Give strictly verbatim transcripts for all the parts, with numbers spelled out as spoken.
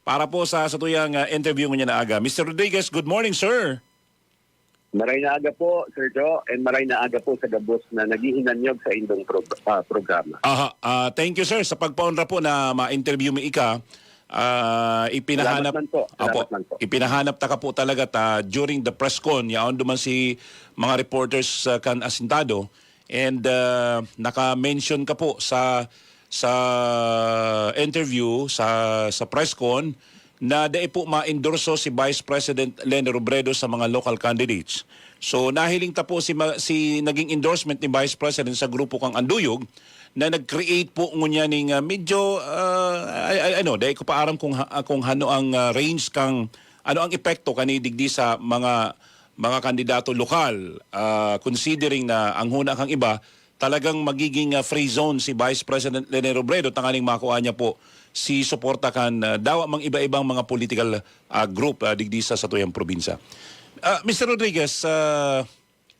para po sa satuyang, ah, interview ngunyan na aga. Mister Rodriguez, good morning, sir. Maray na aga po, Sir Joe, and maray na aga po sa gabos na naghihinanyog sa indong prog-, ah, programa. Aha, ah, thank you, sir, sa pagpaonra po na ma-interview mi ika. Ah, ipinahanap Salamat man po. Salamat Opo, man po. Ipinahanap taka po talaga ta during the press con, yaon duman si mga reporters, ah, kan asintado, and, ah, naka-mention ka po sa, sa interview, sa, sa press con, na dai po ma-endorso si Vice President Leni Robredo sa mga local candidates. So, nahiling ta po si ma-, si naging endorsement ni Vice President sa grupo kang Anduyog na nag-create po ngunyan ning, ah, medyo, ah, ay, ay, ano, dai ko pa aram kung ha-, kung ano ang, ah, range kang, ano ang epekto kani digdi sa mga, mga kandidato lokal, ah, considering na ang huna kang iba, talagang magiging, ah, free zone si Vice President Leni Robredo tanganing makuha niya po si suporta kan, ah, dawa mang iba-ibang mga political, ah, group, ah, digdi sa satuyang probinsya. Ah, Mister Rodriguez, ah,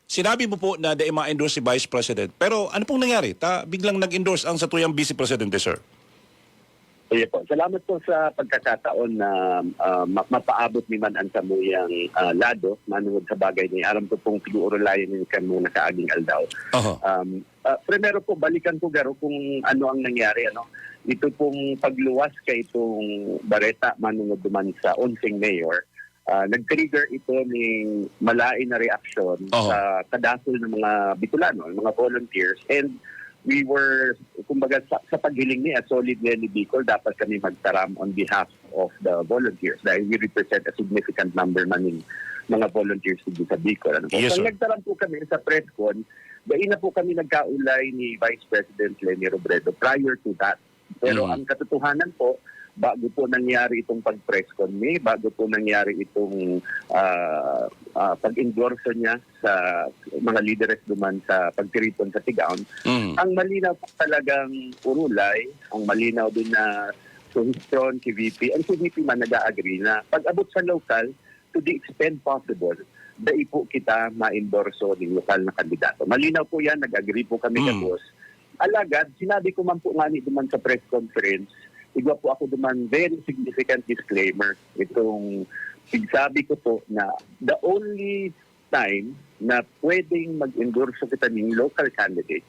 sinabi mo po na dai ma-endorse si Vice President. Pero ano pong nangyari? Ta biglang nag-endorse ang satuyang Vice Presidente, sir. Sige po. Salamat po sa pagkakataon na, ah, ma-, mapaabot mi man ang samuyang, ah, lado, manungod sa bagay na aram ko pong pag-uurulayan ninyo kan mga nakaaging aldaw. Oho. Um, ah, primero po, balikan ko garo kung ano ang nangyari, ano. Ito pong pagluwas kaitong bareta manungod duman sa onseng mayor, ah, nag-trigger ito ning malain na reaksyon Oho. sa kadakul ng mga Bicolano, mga volunteers. And we were, kumbaga, sa, sa paghiling ni, ah, Solid Leni Bicol, dapat kami magtaram on behalf of the volunteers dahil we represent a significant number man nin mga volunteers dito sa Bicol. Ano po? Yes, Pag sir. nagtaram po kami sa press con, dai na po kami nagkaulay ni Vice President Leni Robredo prior to that. Pero Mm. ang katotohanan po, bago po nangyari itong pag-press con ni, bago po nangyari itong, ah, ah, pag-endorso niya sa mga lideres duman sa pagtiripon sa Tigaon, Mm. ang malinaw po talagang urulay, ang malinaw din na suhestyon ki V P, ang si V P man nag-a-agree na pag-abot sa lokal, to the extent possible, dai po kita ma-endorso ning lokal na kandidato. Malinaw po yan, nag-agree po kami Mm. gabos. Alagad, sinabi ko man po ngani duman sa press conference, igwa po ako duman very significant disclaimer. Itong, sabi ko po na the only time na pwedeng mag-endorso kita ning local candidate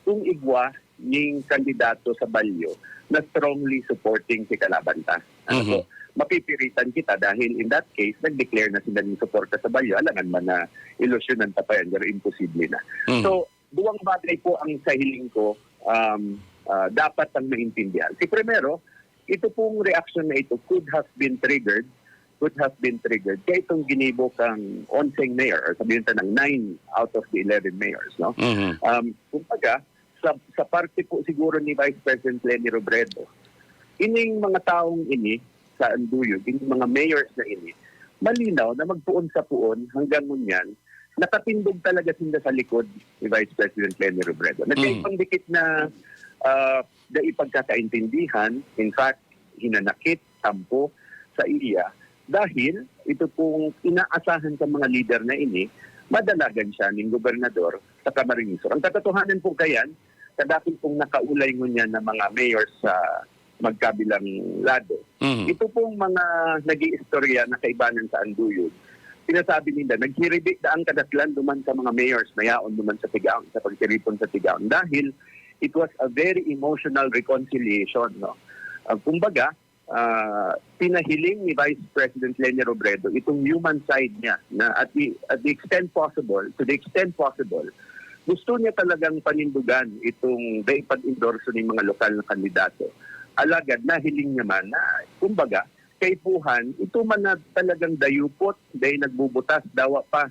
kung igwa ning kandidato sa Balyo na strongly supporting si kalaban ta. Ano Mhm. po, mapipiritan kita dahil in that case, nag-declare na sila ng suporta sa Balyo, alangan man na ilusyonan ta pa yan, pero imposible na. Mhm. So, duwang bagay po ang sa hiling ko, um, ah, dapat ang maintindihan. Si primero, ito pong reaksyon na ito could have been triggered, could have been triggered kaya itong ginibo kang onseng mayor, or sabihin ta ng nine out of the eleven mayors, no? Mhm. Um, kumbaga, sa, sa parte po siguro ni Vice President Leni Robredo, ining mga taong ini sa Anduyog, ining mga mayors na ini, malinaw na magpoon sa poon hanggang ngunyan, nakatindog talaga sinda sa likod ni Vice President Leni Robredo. Mm. Nagkaipang dikit na, ah, na ipagkakaintindihan, in fact, hinanakit, tampo sa iya, dahil ito pong inaasahan sa mga lider na ini, madalagan siya ning gobernador sa Camarines Sur. Ang katotohanan po kayan, kadakul pong nakaulay ngunyan na mga mayor sa magkabilang lado. Mhm. Ito pong mga nag-iistorya na kaibanan sa Anduyog, sinasabi nila, naghiribi daang kadatlan duman sa mga mayors na yaon duman sa Tigaon, sa pagtiripon sa Tigaon. Dahil it was a very emotional reconciliation, no? Ah, kumbaga, ah, pinahiling ni Vice President Leni Robredo itong human side niya na at the, at the extent possible, to the extent possible, gusto niya talagang panindugan itong dai pag-endorso ng mga lokal na kandidato. Alagad nahiling niya man na, kumbaga, kaipuhan, ito man na talagang dayupot, dai nagbubutas, dawa pa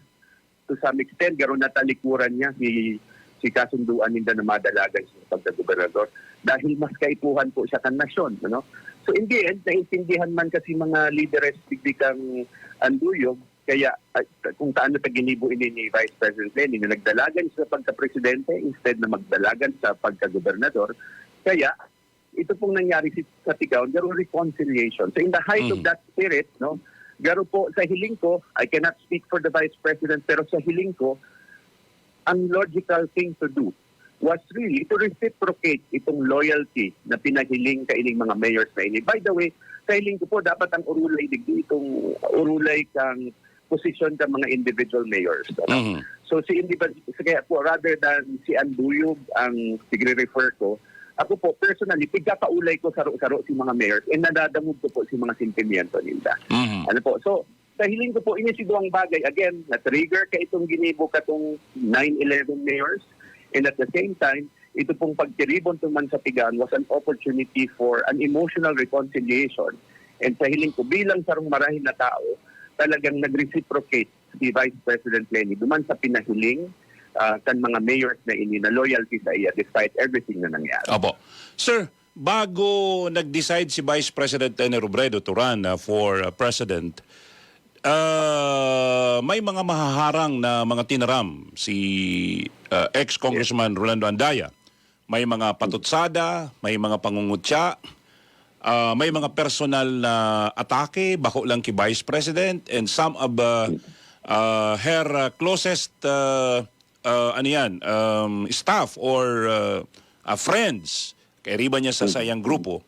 to some extent, garo natalikuran niya si, si kasunduan ninda na madalagan siya sa pagkagobernador. Dahil mas kaipuhan po siya kan nasyon, ano? So, in the end, naintindihan man kasi mga lideres digdi kang Anduyog, kaya, ah, kung saan na ginibo ini ni Vice President Leni, na nagdalagan siya sa pagka-presidente instead na magdalagan sa pagkagobernador. Kaya, ito pong nangyari si, sa Tigaon, garo reconciliation. So, in the height of Mm. that spirit, no, garo po, sa hiling ko, I cannot speak for the Vice President, pero sa hiling ko, ang logical thing to do was really to reciprocate itong loyalty na pinahiling kaining mga mayors na ini. By the way, Sa hiling ko po, dapat ang urulay digdi itong urulay kang posisyon kan mga individual mayors, ano? Mhm. So, si individual, kaya po, rather than si Anduyog ang tigre-refer ko, ako po, personally, pigkakaulay ko saro-saro si mga mayors and nadadangog ko po si mga sentimiento ninda. Mhm. Ano po? So, sa hiling ko po, ini si duwang bagay, again, na-trigger ka itong ginibo katong nine eleven mayors, and at the same time, ito pong pagtiribon man sa tigaan was an opportunity for an emotional reconciliation. And sa hiling ko, bilang sarong marahin na tao, talagang nag-reciprocate si Vice President Leni duman sa pinahiling, ah, kan mga mayors na ini na loyalty sa iya despite everything na nangyari. Opo. Sir, bago nag-decide si Vice President Leni Robredo to run, ah, for, ah, president, ah, may mga mahaharang na mga tinaram si, ah, ex-Congressman Rolando Andaya. May mga patutsada, may mga pangungutya, ah, may mga personal na atake, bako lang ki Vice President and some of, ah, ah, her, ah, closest, ah, ah, ano yan, um, staff or, ah, ah, friends, kairiba niya sa sayang grupo.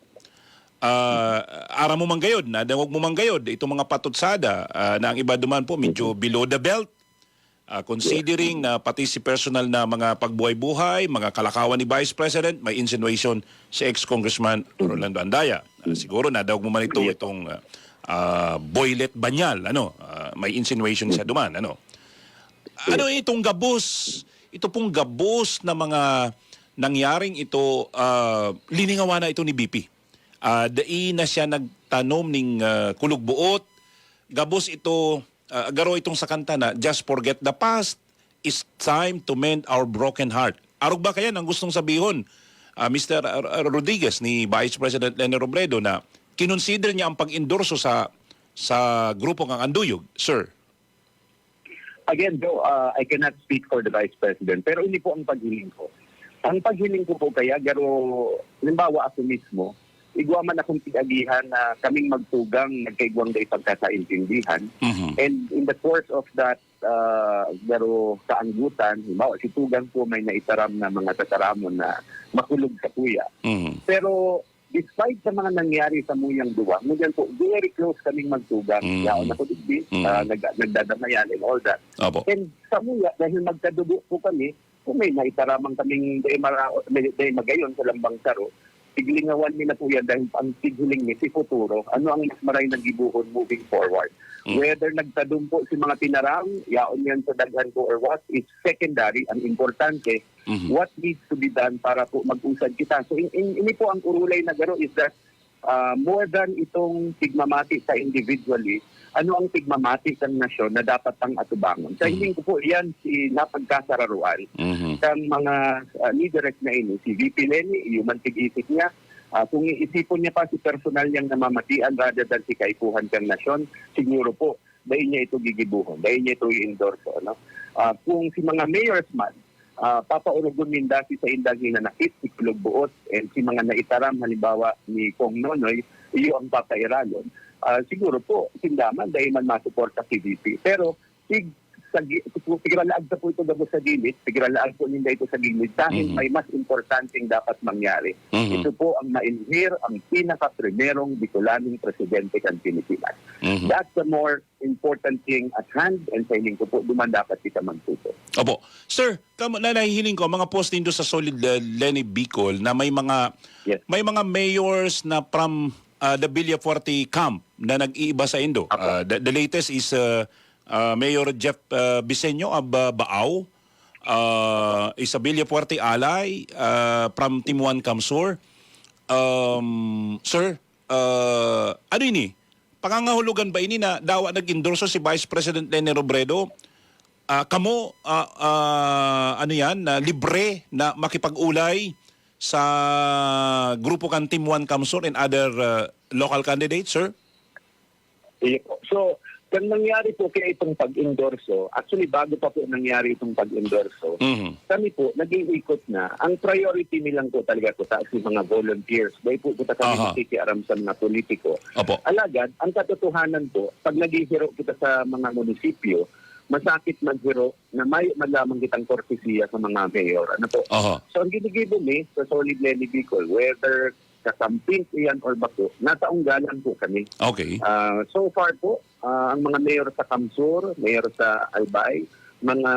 Ah, aram mo man gayod, nadangog mo man gayod, itong mga patutsada, ah, na ang iba duman po medyo below the belt. Ah, considering na pati si personal na mga pagbuhay-buhay, mga kalakawan ni Vice President, may insinuation si ex-Congressman Rolando Andaya. Ah, siguro nadawag mo man ito, itong, ah, ah, Boylet Banyal, ano, ah, may insinuation siya duman, ano. Ano itong gabos, ito pong gabos na mga nangyaring ito, ah, liningawan na ito ni B P. Ah, dai na siya nagtanom ning, ah, kulog buot. Gabos ito, ah, garo itong sa kanta na, "Just forget the past. It's time to mend our broken heart." Arog ba kaya ang gustong sabihon, ah, Mister R-, R-, Rodriguez, ni Vice President Leni Robredo na kinonsider niya ang pag-endorso sa, sa grupo ng Anduyog, sir? Again, Joe, ah, I cannot speak for the Vice President, pero ini po ang paghiling ko. Ang paghiling ko po kaya, garo, halimbawa ako mismo, igwa man akong pig-agihan na kaming magtugang nagkaigwang dai pagkakaintindihan. Mhm. And in the course of that, ah, garo kaanggutan, halimbawa si tugang po may naitaram na mga tataramon na makulog sa kuya. Mhm. Pero despite sa mga nangyari sa muyang duwa, ngunyan po, very close kaming magtugang. Mm. Yaon ako digdi, Mm. ah, nag-, nagdadamayan and all that. Opo. And sa muya, dahil magkadugo po kami, kung may naitaramang kaming dai mara-, may, dai magayon sa lambang saro, tiglingawan mi na po yan dahil ang tighiling mi si futuro. Ano ang mas maray na gibohon moving forward? Mm. Whether nagtadom po si mga tinaram, yaon yan sa daghan ko or what, is secondary. Ang importante, Mhm. what needs to be done para po mag-usad kita. So, in, in, ini po ang urulay na garo is that, ah, more than itong tigmamati sa individually, ano ang tigmamati ng nasyon na dapat pang atubangon? Sa Mhm. hiling ko po, yan si napagkasararuan Mhm. ng mga, ah, leaders na ini. Si V P Leni, human tig-isip niya. Ah, kung iisipon niya pa si personal niyang namamatian rather than si kaipuhan kang nasyon, siguro po, dai niya ito gigibuhon, dai niya ito i-endorse, ano? Ah, kung si mga mayors man, ah, papaurugon ninda si saindang hinanakit, si Kulog Buot, and si mga naitaram, halimbawa ni Cong Nonoy, iyo ang papairalon. Ah, siguro po, sinda man, dai man masuporta si V P. Pero, sig-, sa gi-, siguro, tigiralaag sa po ito gabos sa gilid, tigiralaag po ninda ito sa gilid, dahil Mhm. may mas importanteng dapat mangyari. Mhm. Ito po ang ma-inherit ang pinakaprimerong Bicolanong presidente kan Pilipinas. Mhm. That's the more important thing at hand, and sa hiling ko po, duman dapat kita magtuto. Opo. Sir, kamo, na nahihiling ko, mga post nindo sa Solid, uh, Leni Bicol na may mga, Yes. may mga mayors na from, uh, the Villafuerte camp na nag-iiba sa indo. Apo. Uh, the, the latest is, uh, uh, Mayor Jeff, uh, Biseño of, uh, Baao, uh, is a Villafuerte ally, uh, from Team One CamSur. Um, sir, uh, ano ini? Pangangahulugan ba ini na dawa nag-endorso si Vice President Leni Robredo? Ah, kamo, ah, ah, ano yan, na libre na makipag-ulay sa grupo kan Team One CamSur and other, ah, local candidates, sir? Iyo po. So, kan nangyari po kaya itong pag-endorso, actually, bago pa po nangyari itong pag-endorso, Mhm. kami po, nag-iikot na. Ang priority nilang po talaga kuta si mga volunteers. Dahil po kuta kami Aha. nakikiaram sa mga politiko. Opo. Alagad, ang katotohanan po, pag naghihiro kita sa mga munisipyo, masakit maghiro na may man lamang kitang kortesiya sa mga mayor. Ano po? Aha. So, ang ginigibo mi sa Solid Leni Bicol, whether kakamping iyan or bako, nasa unggalan po kami. Okay. Ah, so far po, ah, ang mga mayor sa CamSur, mayor sa Albay, mga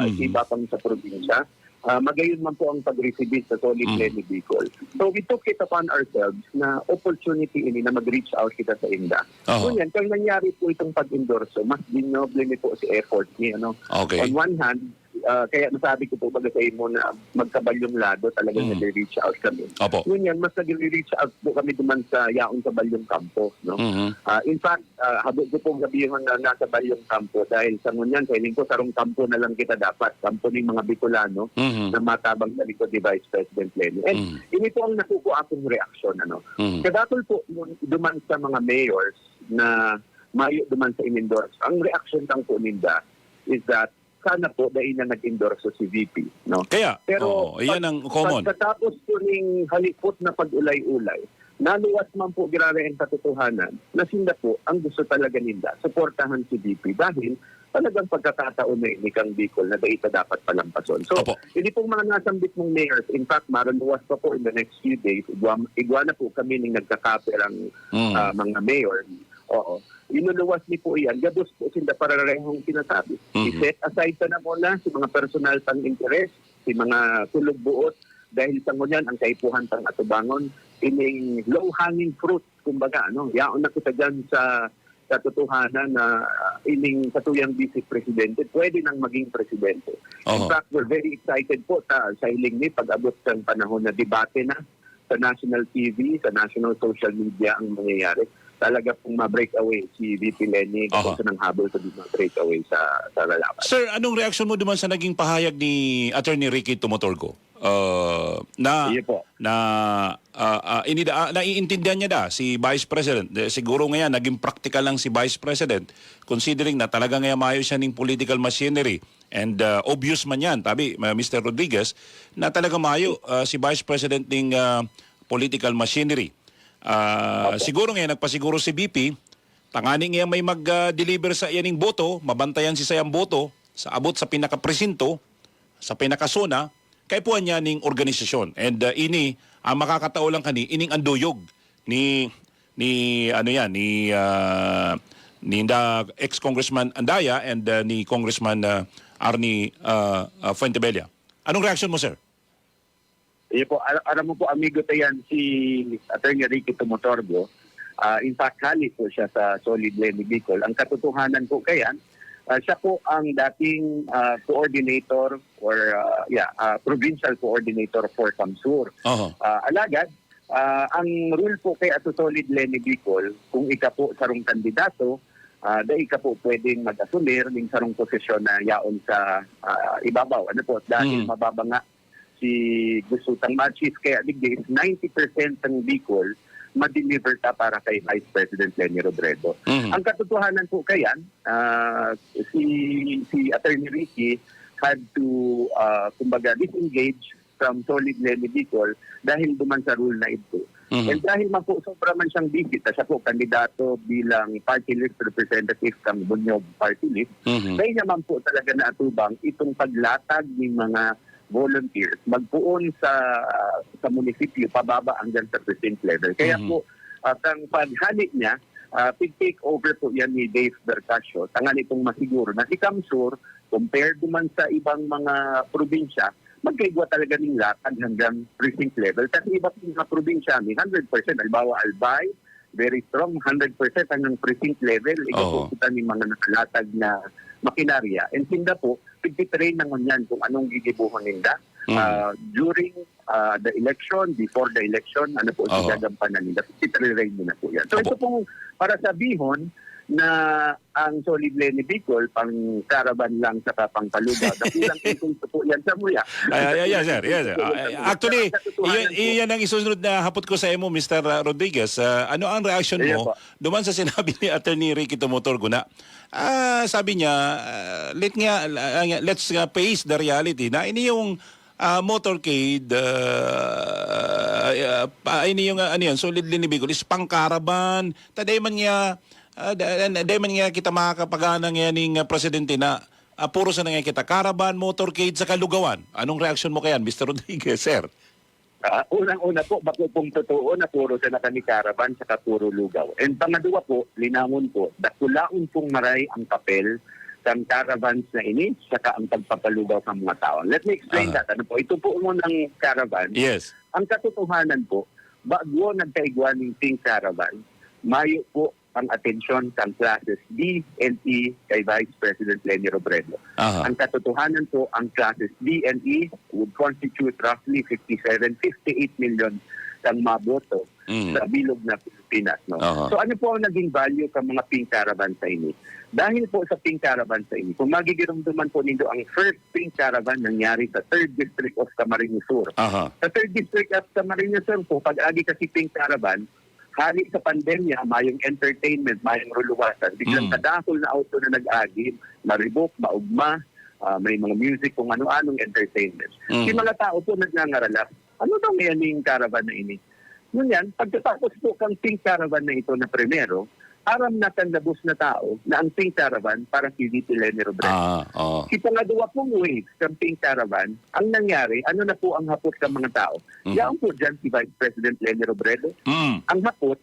Mhm. iba pang sa probinsya, ah, magayon man po ang pag-receive sa Solid Mhm. Leni Bicol. So we took it upon ourselves na opportunity ini na mag-reach out kita sa inda. Oho. Ngunyan, kaya nangyari po itong pag-endorso, mas dinoble ni po si effort ni ano. Okay. On one hand, ah, kaya nasabi ko po baga sa imo na magkabalyong lado talagang Mhm. nag-reach out kami. Opo. Ngunyan, mas nag-reach out po kami duman sa yaon sa Balyong Kampo, no? Mhm. Ah, in fact, ah, habo ko pong sabihin na nasa Balyong Kampo dahil sa ngunyan, sa hiling ko, sarong kampo na lang kita dapat. Kampo ng mga Bicolano Mhm. na matabang sa likod ni Vice President Leni. And Mhm. ini po ang nakukuha kong reaksyon, ano? Mhm. Kadakol po nun, duman sa mga mayors na mayo duman sa in-endorse, ang reaksyon lang po ninda is that sana po dai na nag-endorso si V P, no? Kaya, Pero oo, iyan ang common. Pagkatapos po ning halipot na pag-ulay-ulay, naluwas man po grabe ang katotohanan na sinda po ang gusto talaga ninda, suportahan si V P dahil talagang pagkakataon na ini kang Bicol na dai ta dapat palampason. So, Opo. hindi pong mga nasambit mong mayors, in fact, maruluwas pa po in the next few days, igwa, igwa na po kami ning nagkakaperang Mm. ah, mga mayor. Oo. Inuluwas ni po iyan, gabos po sinda pararehong sinasabi. Mhm. I-set aside ta na muna si mga personal tang interes, si mga kulog buot, dahil sa ngunyan ang kaipuhan tang atubangon, ining low-hanging fruit, kumbaga, ano, yaon na kita dyan sa katotohanan na ining satuyang vice presidente, pwede nang maging presidente. In Oho. fact, we're very excited po ta, sa hiling ni pag-abot sa panahon na debate na sa national T V, sa national social media ang mangyayari. Talaga pong ma-break away si V P Leni Aha. Kung sa nang habol kundi ma-break away sa, sa lalaban. Sir, anong reaksyon mo duman sa naging pahayag ni Attorney Ricky Tumotorgo? Uh, na Iyo po. na ah, ah, inida, ah, naiintindihan niya da si Vice President. De, siguro ngayon naging practical lang si Vice President considering na talaga ngayon mayo siya ning political machinery. And uh, obvious man yan, tabi, uh, Mister Rodriguez, na talaga mayo uh, si Vice President ning uh, political machinery. Uh, Opo. Siguro ngayon nagpasiguro si V P, tangani ngayon may mag-deliver sa iyaning boto, mabantayan si sayang boto sa abot sa pinakapresinto, sa pinakasona, kaipuhan niya ning organisasyon. And uh, ini ang makakatao lang kani ining anduyog ni ni ano yan ni uh, ni the ex-congressman Andaya and uh, ni Congressman uh, Arnie uh, uh, Fuentebella. Anong reaksyon mo, sir? Iyo po, al- alam mo po, amigo ta yan si Attorney Ricky Tumotorgo. Ah, in fact, hali po siya sa Solid Leni Bicol. Ang katotohanan po kayan, ah, siya po ang dating ah, coordinator or ah, yeah, ah, provincial coordinator for CamSur. Oho. Ah, alagad, ah, ang rule po kay Ato Solid Leni Bicol, kung ika po sarong kandidato, ah, dai ka po pwedeng mag-asulir ning sarong posisyon na yaon sa ah, ibabaw. Ano po? Dahil Mm. mababa nga si gusto tang ma-achieve. Kaya digdi is ninety percent ng Bicol ma-deliver ta para kay Vice President Leni Robredo. Mhm. Ang katotohanan po kayan, ah, si si Attorney Ricky had to ah, kumbaga disengage from Solid Leni Bicol dahil duman sa rule na ito. Mhm. And dahil man po sobra man siyang busy, ta siya po kandidato bilang party list representative kang Bunyog Party List, Mhm. dahil niya man po talaga naatubang itong paglatag ng mga volunteers magpuon sa sa munisipyo pababa hanggang sa precinct level. Kaya Mhm. po, ah, kang paghali niya, ah, pig-take over po yan ni Dave Bercasio. Tangan itong masiguro na si CamSur, compared man sa ibang mga probinsya, magkaigwa talaga ning latag hanggang precinct level. Kasi iba pong mga probinsya, may hundred percent. Halimbawa, Albay, very strong, hundred percent hanggang precinct level. Ikaw Oo. po kita ni mga nakalatag na makinarya. And sinda po, pigtitrain na ngunyan kung anong gigibuhon ninda. Mm. Ah, during ah, the election, before the election, ano po, Oo. gagampanan nila. Pigtitrain nila po yan. So Opo. Ito pong para sabihon na ang Solid Leni Bicol, pang caravan lang sa pang palugaw. Dakulang insulto po yan sa muya. Ay, ay, ay, yes, sir. Yes, sir. Dakulang Ah, insulto po yan sa muya. actually, Ang katotohanan iyan, po, iyan ang isunod na hapot ko sa imo, Mister Rodriguez. Ah, ano ang reaksyon Iya mo po. duman sa sinabi ni Attorney Ricky Tumotorgo na, ah, sabi niya, ah, let nga, ah, let's nga face the reality na ini yung ah, motorcade, ah, ah, pa, ini yung ah, ano yan, Solid Leni Bicol is pang-caravan. Ta dai man nga, ah, da- da- dai man nga kita makakapagana nga ning ah, presidente na ah, puro sa nga kita caravan, motorcade, sa kalugawan. Anong reaksyon mo kayan, Mister Rodriguez, sir? Ah, unang-una po, bako pong totoo na puro sana kami caravan saka puro lugaw. And pangadwa po, linawon po, dakulaon pong maray ang papel kan caravans na ini saka ang pagpapalugaw sa mga tao. Let me explain Aha. that. Ano po, ito po munang caravan, Yes. ang katotohanan po, bago nagkaigwa ning Pink Caravan, mayo po ang atensyon kan classes D and E kay Vice President Leni Robredo. Aha. Ang katotohanan po, ang classes D and E would constitute roughly fifty-seven, fifty-eight million kang maboto Mm. sa bilog na Pilipinas, no? Aha. So, ano po ang naging value kan mga Pink Caravan sa ini? Dahil po sa Pink Caravan sa ini, kung magigiromdoman po nindo, ang first Pink Caravan nangyari sa Third District of Camarines Sur. Aha. Sa Third District of Camarines Sur po, pag-agi kasi Pink Caravan, hali sa pandemya, mayong entertainment, mayong ruluwasan. Biglang Mm. kadakol na auto na nag-agi, maribok, maugma, ah, may mga music, kung ano-anong entertainment. Mm. Si mga tao po nagngangarala, "Ano daw yan yung caravan na ini?" Ngunyan, pagkatapos po kang Pink Caravan na ito na primero, aram na kan gabos na tao na ang Pink Caravan para kay V P Leni Robredo. Ah, oo. Si pangadwa pong wave kan Pink Caravan, ang nangyari, ano na po ang hapot kan mga tao? Mhm. Yaon po dyan si Vice President Leni Robredo. Mm. Ang hapot,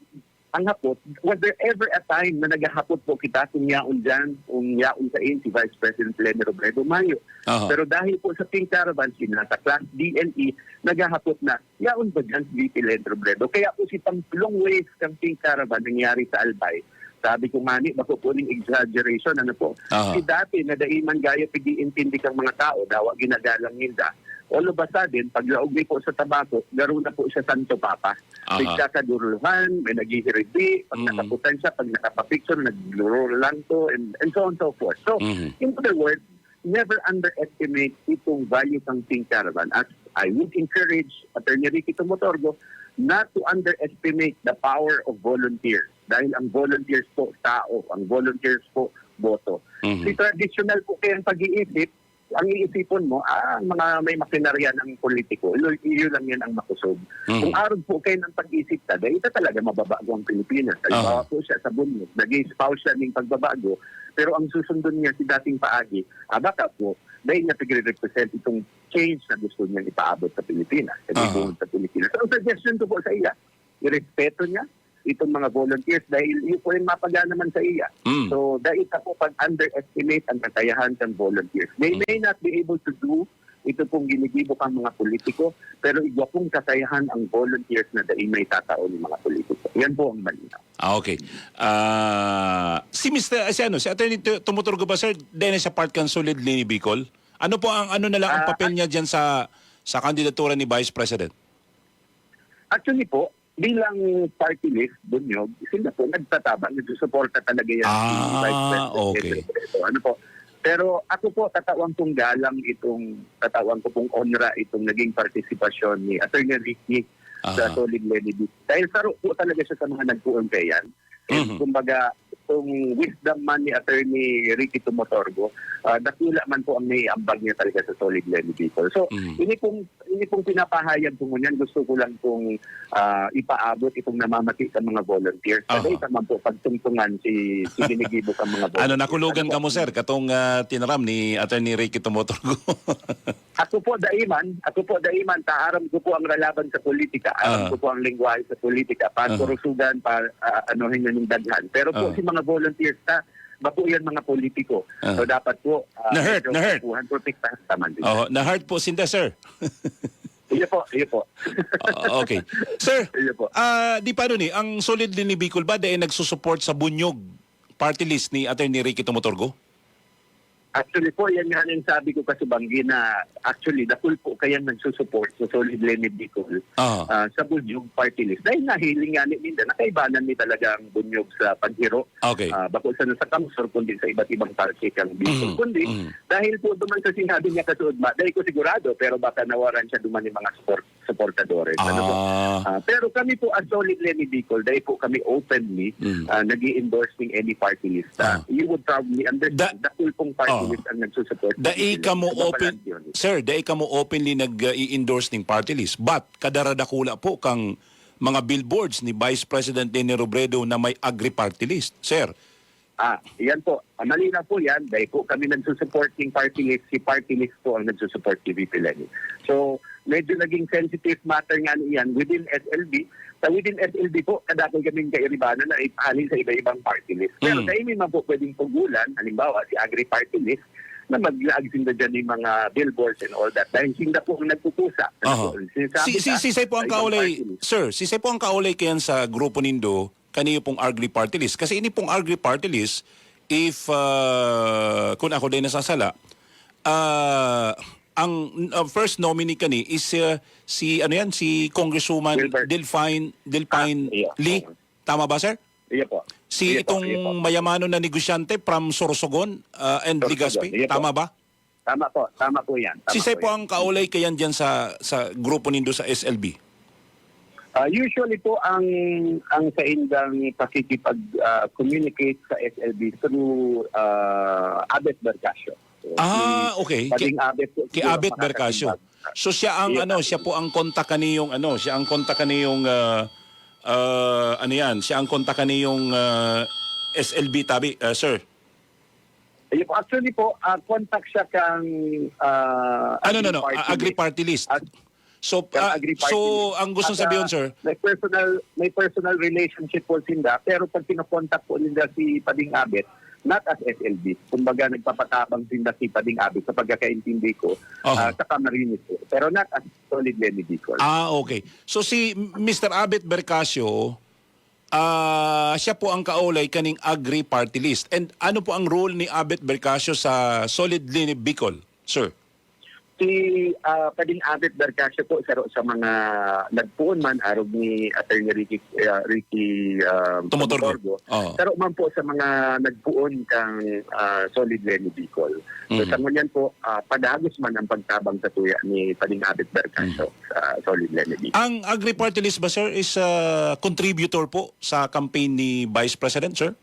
ang hapot, was there ever a time na naghahapot po kita kung yaon dyan, kung yaon sa in si Vice President Leni Robredo? Mayo. Aha. Pero dahil po sa Pink Caravan, si nasa class D and E, naghahapot na, yaon ba dyan si V P Leni Robredo? Kaya po si Pamplong Wave kang Pink Caravan nangyari sa Albay. Sabi ko nga ni, bako po ning exaggeration, ano po? Aha. Si dati na dai man gaya pag-iintindi kang mga tao, dawa ginagalang ninda. All of a sudden, paglaog mi po sa tabako, garo na po siya Santo Papa. Aha. Nagkakaguruluhan, may naghihiribi, pag Mm. nakaputan siya, pag nakapapicture, naglurul lang to, and, and so on and so forth. So, Mhm. in other words, never underestimate itong value ng Pink Caravan. As I would encourage Attorney Ricky Tumotorgo not to underestimate the power of volunteers. Dahil ang volunteers po, tao. Ang volunteers po, boto. Mhm. Si traditional po kayang pag-iisip, ang iisipon mo, ah, ang mga may makinarya ng politiko, ilo-, iyo lang yan ang makusog. Mhm. Kung arog po kayo ng pag-isip ta, dahil ito talaga mababago ang Pilipinas. Halimbawa Aha. po siya sa Bunyog, nag-espouse siya ng pagbabago, pero ang susundon niya si dating paagi, ah, baka po, dahil niya pagre-represent itong change na gusto niyang ipaabot sa Pilipinas, sa Aha. libuhon sa Pilipinas. So, ang suggestion ko po sa iya, irespeto niya itong mga volunteers dahil yun po yung mapagana naman sa iya. Mm. So, dahil sa po pag-underestimate ang kakayahan ng volunteers. They Mm. may not be able to do ito pong ginigibo kang mga politiko, pero igwa pong kakayahan ang volunteers na dai may tatao ng mga politiko. Yan po ang malinaw. Ah, okay. Ah, si Mister, si ano, si Attorney Tu-, Tumuturgo ba, sir, din sa part kan Solid Leni Bicol? Ano po ang, ano na lang ang Ah, papel niya diyan sa, sa kandidatura ni Vice President? Actually po, bilang party list, Bunyog, sila po nagtatabang, nagsusuporta talaga yan si Ah, Vice President okay. Pedro Barreto. Ano po? Pero ako po, tatawan kong galang itong, tatawan ko pong onra itong naging partisipasyon ni Attorney Ricky sa Aha. Solid Leni Bicol. Dahil saro po talaga siya sa mga nagkuon kaya yan. And Mhm. kumbaga, kung wisdom man ni Attorney Ricky Tumotorgo, ah, dakula man po ang naiambag niya talaga sa Solid Leni Bicol. So, Mhm. ini pong, ini pong pinapahayag ko ngunyan, gusto ko lang pong, ah, ipaabot itong namamati sa mga volunteers. Aha. Kada isa man po, pagtungtungan si, si ginigibo sa mga volunteers. Ano, nakulugan Ano po? ka mo, sir, katong, ah, tinaram ni Attorney Ricky Tumotorgo? Ako po, daiman. Ako po, daiman. Ta, aram ko po ang lalaban sa politika. Aram Ah. ko po ang lengguwahe sa politika. Aha. Pakurusugan, pa, ah, anuhin yun yung daghan. Pero po, Ah. si mga volunteers ta, bako yan mga politiko. Ah. So, dapat po, ah, Na-hurt, medyo na-hurt. kukuhan, protektahan naman din. Oo, na-hurt po sinda, sir. Iyo po, iyo po. Ah, okay. Sir, Iyo po. ah, di paano ni, ang Solid Leni Bicol ba, dahil nagsusupport sa Bunyog party list ni Attorney Ricky Tumotorgo? Actually po, yan nga yung sabi ko kasi banggi na actually, dakul po kayang nagsusupport sa Solid Leni Bicol, Ah. ah, sa Bunyog party list. Dahil nahiling nga ni Minda, nakaibanan ni talaga ang Bunyog sa paghiro. Okay. Ah, bako sana sa Kamsur, kundi sa iba't ibang party kang Bicol. Mm, Kundi, mm. dahil po duman sa sinabi niya kasuod, ma-, dahil ko sigurado, pero baka nawaran siya duman yung mga support, supportadores. Ano po? Ah. Ah, pero kami po, as Solid Leni Bicol, dahil po kami openly, Mm. ah, nag-i-endorse ng any party list. Ah. Ah. You would probably understand, Da-, dakul pong party oh. list ang nagsusupport sa Dai Bicol. kamo Sa open, Balantiyon. Sir, dai kamo openly nag-i-endorse ning party list, but kadaradakula po kang mga billboards ni Vice President Leni Robredo na may agri-party list, sir. Ah, yan po. Ah, malinaw po yan. Dahil po kami nagsusupport ng party list, si party list po ang nagsusupport ni V P Leni. So, medyo naging sensitive matter nga niyan within S L B. Sa within S L B po, kadakol kaming kairibanan na ipahalin sa iba-ibang party list. Pero Mm. sa ini man po pwedeng pugulan, halimbawa, si Agri Party List, na maglaag sinda dyan ng mga billboards and all that. Dahil sinda po ang nagpupusa. Ano Aha. po, sinasabi Si, si, na sisay po ang sa ibang kaulay, party list. Sir, sisay po ang kaulay kayan sa grupo nindo, kaniyo pong Agri Party List. Kasi ini pong Agri Party List, if, ah, kung ako din nasasala, ah, ang, ah, first nominee kani is, ah, si, ano yan, si Congresswoman Wilbert. Delphine, Delphine Ah, iya. Lee. Oo. Tama ba, sir? Iya po. Si Iya po, itong iya po. mayamanon na negosyante from Sorsogon, ah, and Sorsogon, Legazpi. iya po. Tama ba? Tama po, tama po yan. Tama Sisay po po yan. ang kaulay kayan dyan sa, sa grupo nindo sa S L B? Ah, usually po, ang, ang saindang pakikipag, ah, communicate sa S L B through, ah, Abet Bercasio. So, Ah, si okay. Pading Ki-, Abet po ki siguro Abet ang Bercasio. makakatimbang. So, siya ang, Yes, ano, sir. siya po ang kontak kaniyong, ano, siya ang kontak kaniyong, ah, ah, ano yan, siya ang kontak kaniyong, ah, S L B tabi, ah, sir. Ayun po, actually po, ah, contact siya kang, ah, Ah, no, no, no. Agri-Party Ah, Agri List. Party List. At So, kang ah, Agri-Party so, List. ang gusto At, sabihin, ah, sir? may personal, may personal relationship po sinda, pero pag kinokontak po ninda si Pading Abet, not as S L B. Kumbaga, nagpapatabang sinda si Pading Abet sa pagkakaintindi ko, Aha. ah, sa Camarines po. Pero not as Solid Leni Bicol. Ah, okay. So, si Mister Abet Bercasio, ah, siya po ang kaulay kaning Agri Party List. And ano po ang role ni Abet Bercasio sa Solid Leni Bicol, sir? Si, ah, Pading Abet Bercasio po, saro sa mga nagpoon man, arog ni Attorney Ricky, ah, Ricky, ah, Tumotorgo. Tumotorgo. Oo. Saro man po sa mga nagpoon kang, ah, Solid Leni Bicol. So, Mhm. sa ngunyan po, ah, padagos man ang pagtabang sa tuya ni Pading Abet Bercasio Mhm. sa Solid Leni Bicol. Ang Agri Party List ba, sir, is, ah, contributor po sa campaign ni Vice President, sir?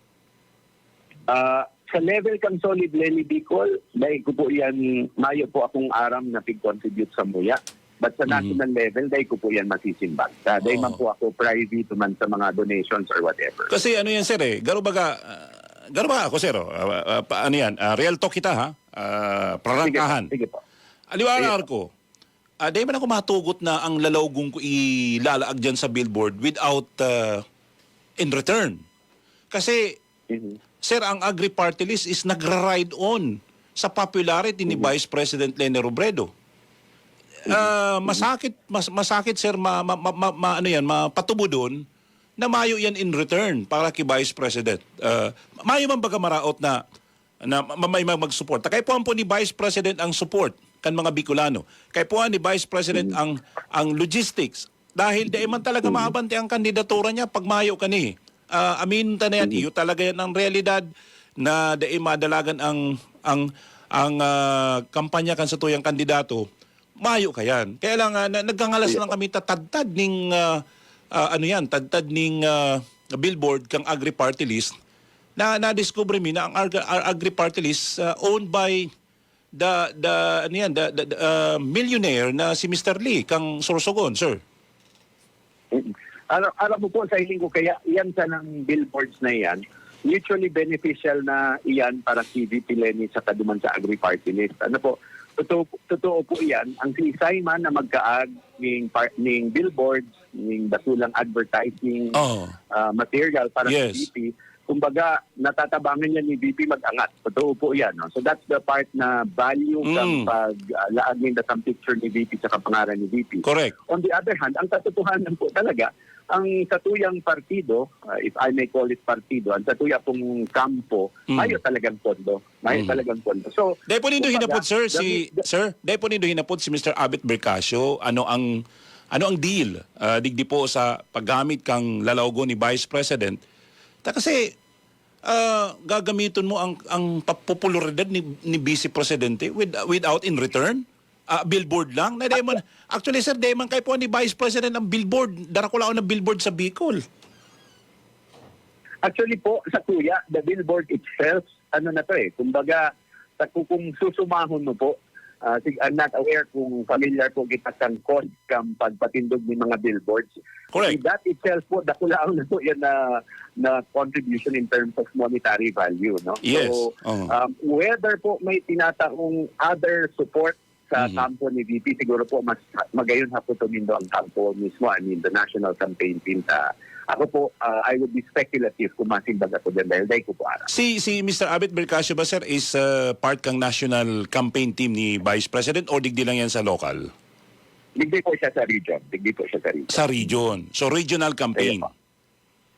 Ah, sa level kan Solid Leni Bicol, dai ko po yan, mayo po akong aram na pig-contribute sa muya. But sa Mhm. national level, dai ko po yan masisimbag. Sa, dai man Oo. po ako privy to man sa mga donations or whatever. Kasi ano yan, sir, eh, garo baga, ah, garo baga ako, sir, oh, ah, ah, pa-, ano yan, ah, real talk kita, ha? Ah, Sige po, prarangkahan. sige po. Aliwa Sige na po. ako, ah, dai man ako matugot na ang lalawgon ko ilalaag dyan sa billboard without, ah, in return. Kasi, Mhm. sir, ang Agri Party List is nagra-ride on sa popularity ni Mhm. Vice President Leni Robredo. Mhm. Ah, Mhm. masakit, mas-, masakit, sir, ma-, ma-, ma-, ma-, ma-, ano yan, mapatubodon na mayo yan in return para kay Vice President. Ah, mayo man baga maraot na, na ma-, may mag-, mag-support. Kaipuhan po ni Vice President ang support kan mga Bicolano. Kaipuhan ni Vice President Mm. ang, ang logistics. Dahil dai man talaga Mm. maabante ang kandidatura niya pag mayo kani. Ah, amin ta na yan, Mm. iyo talaga yan ang realidad na dai madalagan ang, ang, ang, ah, kampanya kan satuyang kandidato. Mayo kayan. Kaya lang, ah, na-, nagkangalas Iya lang po. kami tatadtad ning, ah, ah, ano yan, tadtad ning, ah, billboard kang Agri Party List. Na, nadiskubre mi na ang Agri, Agri Party List, ah, owned by the, the, ano yan, the, the, the, ah, millionaire na si Mister Lee, kang Sorsogon, sir. Mm. Alam, alam mo po, sa hiling ko, kaya yan sanang billboards na yan, mutually beneficial na iyan para si V P Leni sa kaduman sa Agri-Party List. Ano po, totoo, totoo po iyan. Ang siisay man na magkaag ning par-, ning billboards, ning dakulang advertising, Oo. ah, material para Yes. sa V P, kumbaga, natatabangan niya ni V P mag-angat. Totoo po yan, no? So, that's the part na value Mm. kang pag, ah, laag ninda kang picture ni V P sa kapangaran ni V P. Correct. On the other hand, ang katotohanan po talaga, ang satuyang partido, ah, if I may call it partido, ang satuya pong kampo, Mm. mayo talagang pondo. Mayo Mm. talagang pondo. So, Dai po nindo kumbaga, hinapod, sir, the si, the sir, dai po nindo hinapod si Mister Abet Bercasio, ano ang, ano ang deal, ah, digdi po sa paggamit kang lalawgon ni Vice President? Ta kasi, ah, gagamiton mo ang, ang popularidad ni, ni Vice Presidente with, without in return? Ah, billboard lang? Na dai man, actually, sir, dai man kaipuhan ni Vice President ang billboard. Darakulaon na billboard sa Bicol. Actually po, sa kuya, the billboard itself, ano na to eh, kumbaga, sa ku-, kung susumahon mo po, ah, sig-, I'm not aware kung familiar po kita kang cost kang pagpatindog ng mga billboards. Correct. That itself po, dakulaon na po yan na, na contribution in terms of monetary value, no? Yes. So, Oo. um, whether po may tinataong other support sa Mhm. kampo ni V P, siguro po mas magayon hapoton nindo ang kampo mismo, I mean, the national campaign team. Ta, ako po, ah, I would be speculative kung masimbag ako dyan dahil dai ko po aram. Si, si Mister Abet Bercasio ba, sir, is, ah, part kang national campaign team ni Vice President or digdi lang yan sa local? Digdi po siya sa region. Digdi po siya sa region. Sa region. So, regional campaign. Ayun po.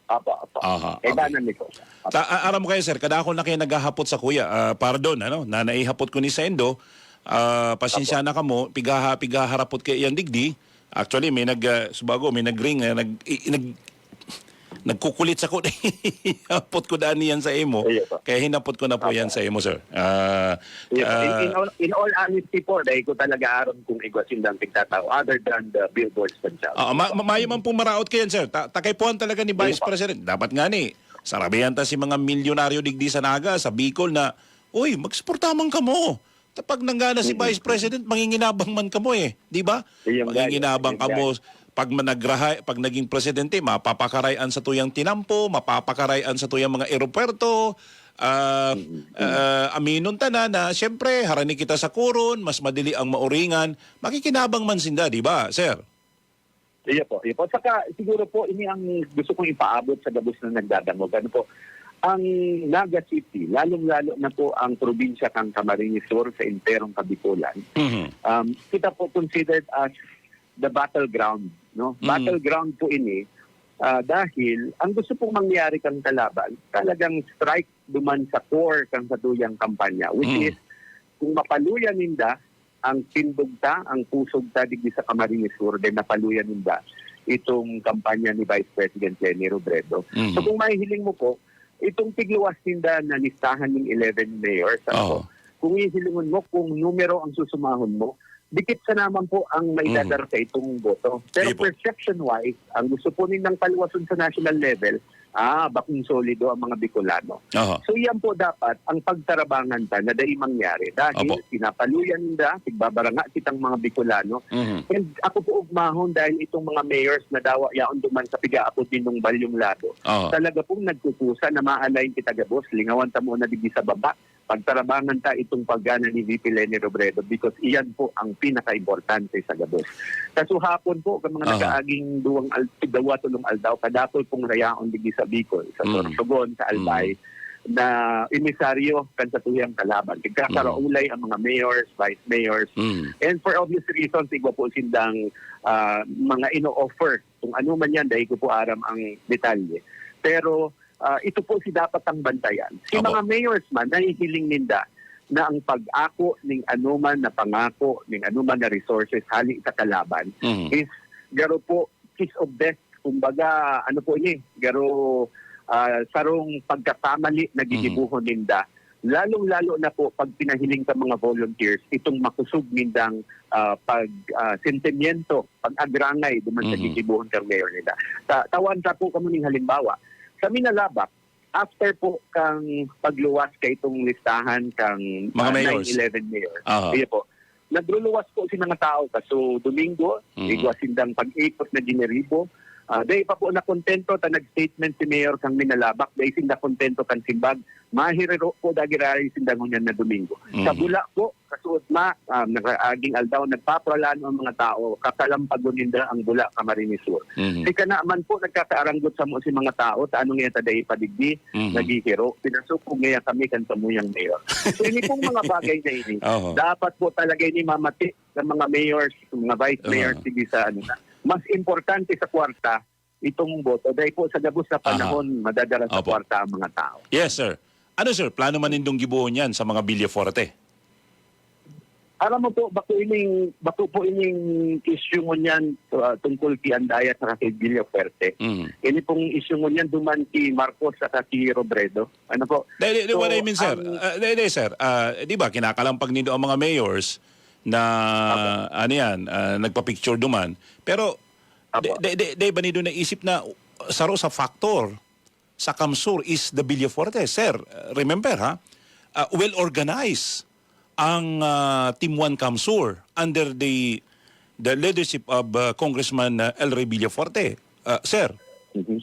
Apo, apo. Aha, okay. Kaibanan ni po siya. Apo. Ta-, a-, aram mo kayo, sir, kadakol na kayo naghahapot sa kuya. Ah, pardon, ano, na naihapot ko ni saindo. Ah, pasensya Apo. na kamo, pigaha-, pigaharapot kayo yan digdi. Actually, may nag, ah, subago, may nag-ring, ah, nag-, i-, nag-, nagkukulit sa kuya. Hapot ko daan niyan sa imo. Iyo po. Kaya hinapot ko na po Apo. yan sa imo, sir. Ah, Iyo po. In, ah, in all, in all honesty po, dahil ko talaga aram kung igwa sindang tigtataw other than the billboards themselves. Ah, ma-, ma-, mayo man pong maraot kayan, sir. Ta-, takay po ang talaga ni Iyo Vice po. President. Dapat nga ni, sarabihan ta si mga milyonaryo digdi sa Naga, sa Bicol na, "Uy, magsuporta man kamo." Ta pag nanggana si Mhm. Vice President, manginginabang man kamo eh. Di ba? Iyo nga, Manginginabang iyo nga. kamo. Pag managrahay, pag naging presidente, mapapakaray an satuyang tinampo, mapapakaray an satuyang mga eropuwerto. Ah, Mhm. ah, aminon ta na, na siyempre, harani kita sa koron, mas madili ang mauringan. Makikinabang man sinda, di ba, sir? Iyo po, iyo po. Saka siguro po, ini ang gusto kong ipaabot sa gabos na nagdadangog. Ano po, ang Naga City, lalong-lalo na po ang probinsya kang Camarines Sur sa enterong Kabikulan. Mhm. Um, kita po considered as the battleground, no? Mhm. Battleground po ini, ah, dahil ang gusto pong mangyari kang kalaban, talagang strike duman sa core kang satuyang kampanya, which Mhm. is, kung mapaluyan ninda ang tindog ta, ang pusog ta digdi sa Camarines Sur, then napaluyan ninda itong kampanya ni Vice President Leni Robredo. Mhm. So, kung mahihiling mo po, itong tigluwas ninda na listahan ng eleven mayors, ano po, Oo. kung hihilingon mo, kung numero ang susumahon mo, dikit sa naman po ang maidadara Mhm. sa itong boto. Pero Sige po. perception-wise, ang gusto po nilang paluwason sa national level, ah, bakong solido ang mga Bicolano. Aha. So, iyan po dapat ang pagtarabangan ta na dai mangyari. Dahil Opo. pinapaluyan ninda, tigbabaranga kitang mga Bicolano. Mhm. And ako po ugmahon dahil itong mga mayors na dawa yaon duman sa piga-apod nindong Balyong Lado, Aha. talaga pong nagkukusa na ma-align kita gabos. Lingawan ta muna digdi sa baba. Pagtarabangan ta itong paggana ni V P Leni Robredo because iyan po ang pinakaimportante sa gabos. Kasuhapon po, kan mga Aha. nakaaging duwang al-, duwa, tolong aldaw, kadakol pong rayaon digdi sa Bicol, sa Mm. Sorsogon, sa Albay, Mm. na emisaryo kan satuyang kalaban. Nagkakaraulay Mm. ang mga mayors, vice mayors. Mm. And for obvious reasons, igwa po sindang, ah, mga ino-offer. Kung ano man yan, dai ko po aram ang detalye. Pero, ah, ito po si dapat ang bantayan. Si Opo. mga mayors man, nahihiling ninda na ang pag-ako ning anoman na pangako, ning anoman na resources hali sa kalaban Mhm. is garo po kiss of death. Kumbaga, ano po ini, garo, ah, sarong pagkakamali na Mhm. gigibuhon ninda. Lalong-lalo na po pag pinahiling sa mga volunteers itong makusog nindang, ah, pag, ah, sentimiento, pag-agrangay duman sa Mhm. gigibuhon kang mayor nila. Ta-, tawan ta po kamo ning halimbawa. Sa Minalabac, after po kang pagluwas ka itong listahan kang, Mga ah, mayors. nine eleven mayor. Aha. Iyo po. Nagluluwas po si mga tao kaso Domingo, Mhm. igwa sindang pag-ikot na giniribo. Ah, dai pa po nakontento ta nag-statement si Mayor kang Minalabac, dai sinda kontento kan simbag. Mahiriro po dagiraray sinda ngunyan na Domingo. Sa Mhm. Bula po, kasuod ma, ah, nakaaging aldaw, nagpapralano ang mga tao, kakalampagon ninda ang Bula, Camarines Sur. Mhm. Si kana man po, nagkakaaranggot samo si mga tao, ta ano nga ta dai pa digdi, Mhm. naghihiro. Pinasukog ngaya kami kan samuyang mayor. So, ini pong mga bagay na ini, Oho. dapat po talaga ini mamati sa mga mayors, mga vice mayors, Aha. sige sa ano na. Mas importante sa kwarta, itong boto. Dahil po sa gabos na Aha. panahon, madadara sa Opo. kwarta ang mga tao. Yes, sir. Ano, sir, plano man nindong gibohon yan sa mga Villafuerte? Aram mo po, bako ining, bako po ining issue ngunyan, ah, tungkol ki Andaya saka ki Villafuerte. Mm. Ini pong issue ngunyan duman ki Marcos saka ki Robredo. Ano po? Di, di, di, So, what I mean, sir? ang Ah, di, di, sir. Ah, di ba, kinakalampag nindo ang mga mayors na, Apo. ano yan, ah, nagpa-picture duman. Pero, Apo. di, di, di, di ba nindo naisip na saro sa factor sa CamSur is the Villafuerte? Sir, remember ha, ah, well organized ang, ah, Team One CamSur under the, the leadership of, ah, Congressman, ah, El Rey Villafuerte. Ah, sir? Mhm.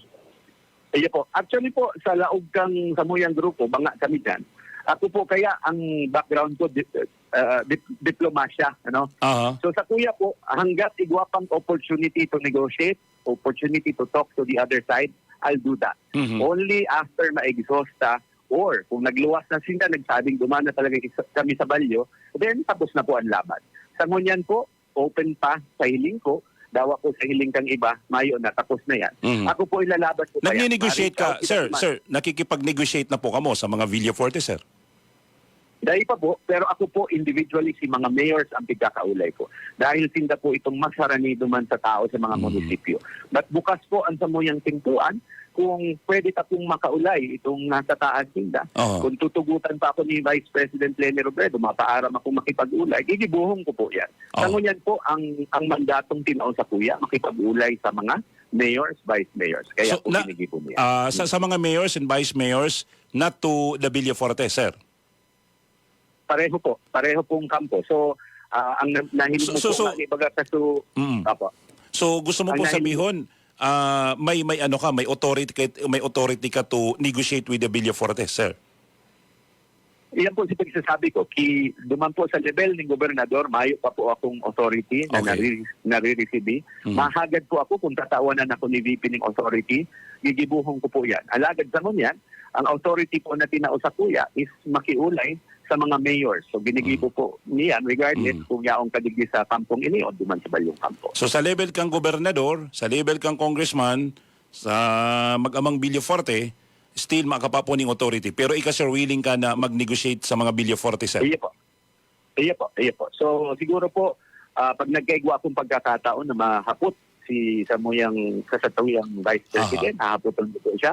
Iyo po. Actually po, sa laog kang samuyang grupo, banga kami dyan. Ako po kaya, ang background ko, di-, ah, dip- diplomasya, ano? Aha. So sa kuya po, hanggat igwa pang opportunity to negotiate, opportunity to talk to the other side, I'll do that. Mhm. Only after ma-exhaust ta, or kung nagluwas na sila, nagsabing duman na talaga isa- kami sa balyo, then tapos na po ang laban. Sa ngunyan po, open pa sa hiling ko, dawa ko sa hiling kang iba, mayo na, tapos na yan. Mhm. Ako po ilalaban ko pa yan. Nagni-negotiate Ma-reach out ka, kita sir, sa mga- sir, nakikipag-negotiate na po kamo sa mga Villafuerte, sir? Dai pa po, pero ako po individually si mga mayors ang pigkakaulay ko. Dahil sinda po itong mas haranido man sa tao sa mga Mm. munisipyo. But bukas po ang samuyang pintuan kung pwede ta pong makaulay itong nasa taas sinda. Oo. Kung tutugutan pa ako ni Vice President Leni Robredo, mapaaram akong makipag-ulay, gigibuhon ko po yan. Sa Oo. ngunyan po, ang, ang mandatong tinao sa kuya, makipag-ulay sa mga mayors, vice mayors. Kaya So, po na- ginigibo niya. Ah, sa, sa mga mayors and vice mayors, not to the Villafuerte, sir? Pareho po. Pareho pong kampo. So, ah, ang na- nahiling So- mo so- po, so- nga, ibaga sa su- Mm. Apo. So gusto mo Ang pong nahiling- sabihon, ah, may may ano ka, may authority ka, may authority ka to negotiate with the Villafuerte, sir? Iyan po si pagsasabi ko. Ki, duman po sa level ng gobernador, mayo pa po akong authority na Okay. nari, nare-receive. Mhm. Mahagad po ako kung tatawan ako ni V P ng authority, gigibuhon ko po yan. Alagad sa ngunyan, ang authority po na tinao sa kuya is makiulay sa mga mayors. So ginigibo Mhm. po niyan regardless Mhm. kung yaong kadigdi sa kampong ini o duman sa balyong kampo. So sa level kang gobernador, sa level kang congressman, sa mag-amang Villafuerte, still makakapapo ning authority. Pero ika, sir, willing ka na mag-negotiate sa mga Villafuerte, sir? Iya po. Iya po, iya po. So siguro po, ah, pag nagkaigwa akong pagkakataon na mahapot si samuyang, sa satuyang Vice Aha. President, hahapoton ko po siya.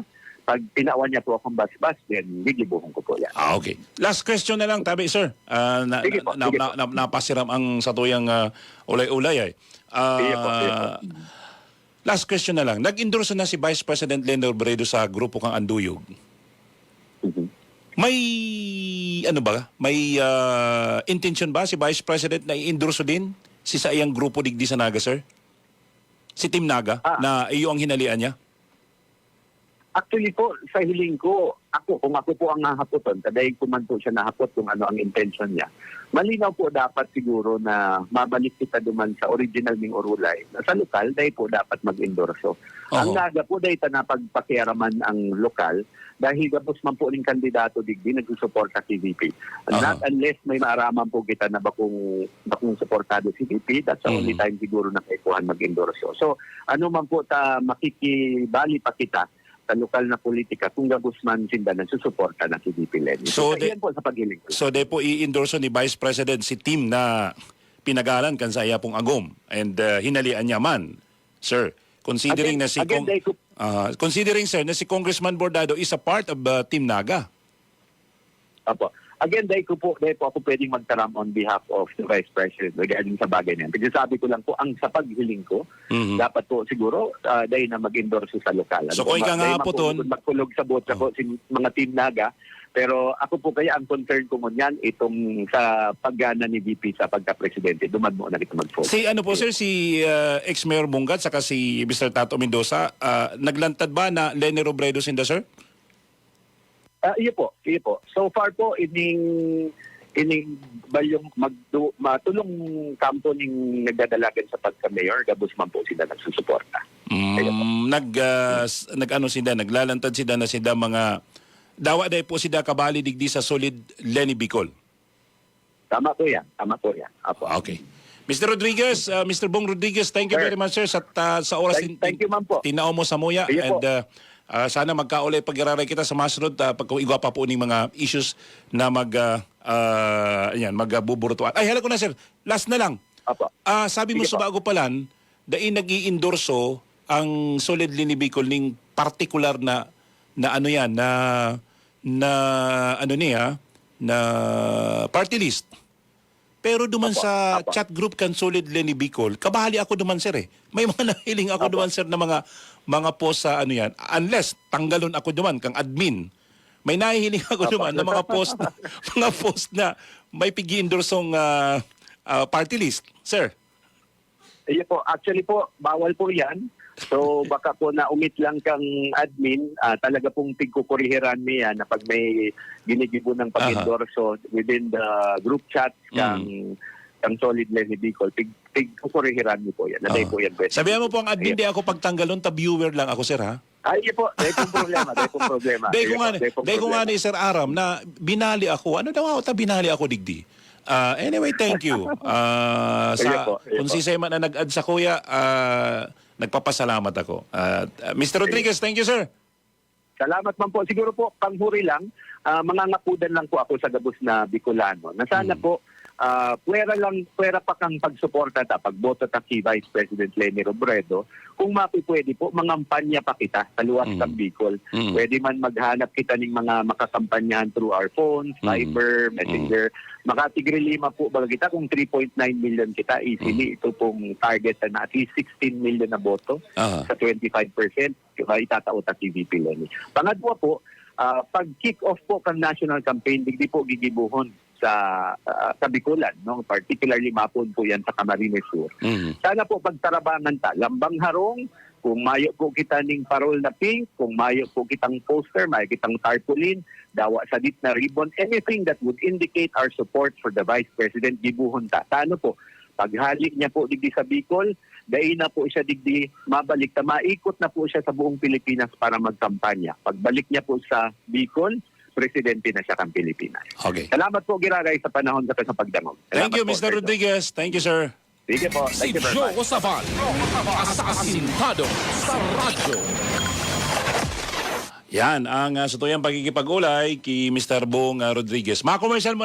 Pag tinawan niya po akong basbas, then gigibuhon ko po yan. Ah, okay. Last question na lang, tabi, sir. Ah, na, Sige po, na, sige na, po. na, napasiram ang satuyang ah, ulay-ulay eh. Ah, Sige po, sige po. Last question na lang. Nag-endorso na si Vice President Leni Robredo sa grupo kang Anduyog. Mhm. May, ano ba? May ah, intention ba si Vice President na i-endorso din si sa iyang grupo digdi sa Naga, sir? Si Team Naga, Ah. na iyo ang hinalian niya? Actually po, sa hiling ko, ako, kung ako po ang hahapoton, kadaig ko man po siya nahapot kung ano ang intention niya. Malinaw po dapat siguro na mabalik kita duman sa original ning orulay. Na sa lokal, dai po dapat mag-endorso. Ang Oho. Naga po, dai ta na pagpakiaraman ang lokal dahil gabos man po ning kandidato digdi nagsusuporta kay V P. Aha. Not unless may maaraman po kita na bakong, bakong suportado si V P, that's the only Mhm. time siguro na kaipuhan mag-endorso. So, ano man po ta makikibali pa kita sa lokal na politika kung gabos man sinda nagsusuporta na si V P Leni. So, So, the- yan po sa paghiling ko. So, dai po i-endorso ni Vice President si Team na pinagalan kan sa iya pong agom and uh, hinalian niya man, sir. Considering Again- na si again, Cong- dai ko- Ah, considering, sir, na si Congressman Bordado is a part of uh, Team Naga. Apo. Again, dai ko po, dai po ako pwedeng magtaram on behalf of the Vice President regarding sa bagay na yan. Kasi sabi ko lang po, ang sa paghiling ko, Mhm. dapat po siguro, ah, dai na mag-endorso sa lokal. So, kung ika nga Dai man po hapoton- magkulog sa bot sa Oh. po si mga Team Naga, pero ako po kaya ang concern ko ngunyan itong sa paggana ni V P sa pagka-presidente. Duman mo na kita mag-focus. Si ano po, sir, si uh, ex-mayor Bungat saka si Mister Tato Mendoza, uh, naglantad ba na Leni Robredo sinda, sir? Ah, iyo po, iyo po. So far po, ining ining balyong magdu, matulong kampo ning nagdadalagan sa pagka-mayor, gabos man po sila nagsusuporta. Ayun po. Mm, nag, ah, s- nag-ano sila, naglalantad sila na sila mga, dawa dai po sila kabali digdi sa Solid Leni Bicol. Tama po yan, tama po yan. Apo. Okay. Mister Rodriguez, ah, Mister Bong Rodriguez, thank you Sir. very much, sir, sa, ta- sa oras Thank- thank you man po. Tinao mo sa muya. Sige po. And ah, ah, sana magkaulay pag-iraray kita sa masunod ah, pag igwa pa po ning mga issues na mag, ah, ah, yan, magbuburutuan. Ay, hala ko na, sir. Last na lang. Apo. Ah, sabi mo Sige sa po. bago pa lang, dai nag-iendorso ang Solid Leni Bicol ning partikular na, na ano yan, na, na ano niya, na party list. Pero duman Apo, sa apo. chat group kan Solid Leni Bicol, kabahali ako duman, sir, eh. May mga nahiling ako Apo. Duman, sir, na mga, mga post sa ano yan. Unless, tanggalon ako duman, kang admin. May nahihiling ako Apo. Duman na mga post na, mga post na may pigi-endorsong ah, ah, party list, sir. Iyo po, actually po, bawal po yan. So, baka po na-omit lang kang admin, ah, talaga pong pigkukurihiran mi yan na pag may ginigibo ng Aha. pag-endorso within the group chat Mm. kang, kang Solid Leni Bicol, pig-, pigkukurihiran mi po yan. Naday Ah. po yan, President. Sabihan mo po ang admin, Ayan. di ako pagtanggalon, ta viewer lang ako, sir, ha? Ay, iyo po. Dahil pong problema, dahil pong problema. Dahil ko Iyo nga, po, dahil pong dahil ko nga problema. ni Sir Aram na binali ako. Ano daw ako, ta binali ako, digdi? Ah, anyway, thank you. Ah, Iyo sa, po, iyo kung po. si Sema na nag-add sa kuya, ah, nagpapasalamat ako. Ah, Mister Rodriguez, thank you, sir. Salamat man po. Siguro po, panghuri lang, ah, mangangapudan lang po ako sa gabos na Bicolano na sana Mm. po, ah, pwera lang, pwera pa kang pagsuporta ta, pagboto ta kay Vice President Leni Robredo, kung mapipwede po, mangampanya pa kita sa luwas Mm. ng Bicol. Mm. Pwede man maghanap kita ning mga makakampanyahan through our phones, Mm. Viber, Mm. Messenger. Makatigri lima po, baga kita, kung three point nine million kita, easily, Mm. ito pong target na at least sixteen million na boto Aha. sa twenty-five percent, diba, itatao ta kay V P Leni. Pangadwa po, ah, pag kick off po kan national campaign, digdi po gigibohon sa, ah, sa Bicolan, no? Particularly, mapon po yan sa Camarines Sur. Mhm. Sana po pagtarabangan ta, lambang harong, kung mayo po kita ning parol na pink, kung mayo po kitang poster, mayo kitang tarpaulin, dawa sadit na ribbon, anything that would indicate our support for the Vice President, gibohon ta. Tano po, paghali niya po digdi sa Bicol, dai na po siya digdi mabalik, ta maikot na po siya sa buong Pilipinas para magkampanya. Pagbalik niya po sa Bicol, presidente na siya kan Pilipinas. Okay. Salamat po, Giraray, sa panahon sa kasapagdangog. Thank Salamat you, po, Mister Senator. Rodriguez. Thank you, sir. Sige po. Si Thank you very Joe much. Osaban, asasintado sa radyo. Yan ang, ah, satuyang pakikipag-ulay ki Mister Bong, ah, Rodriguez. Mga commercial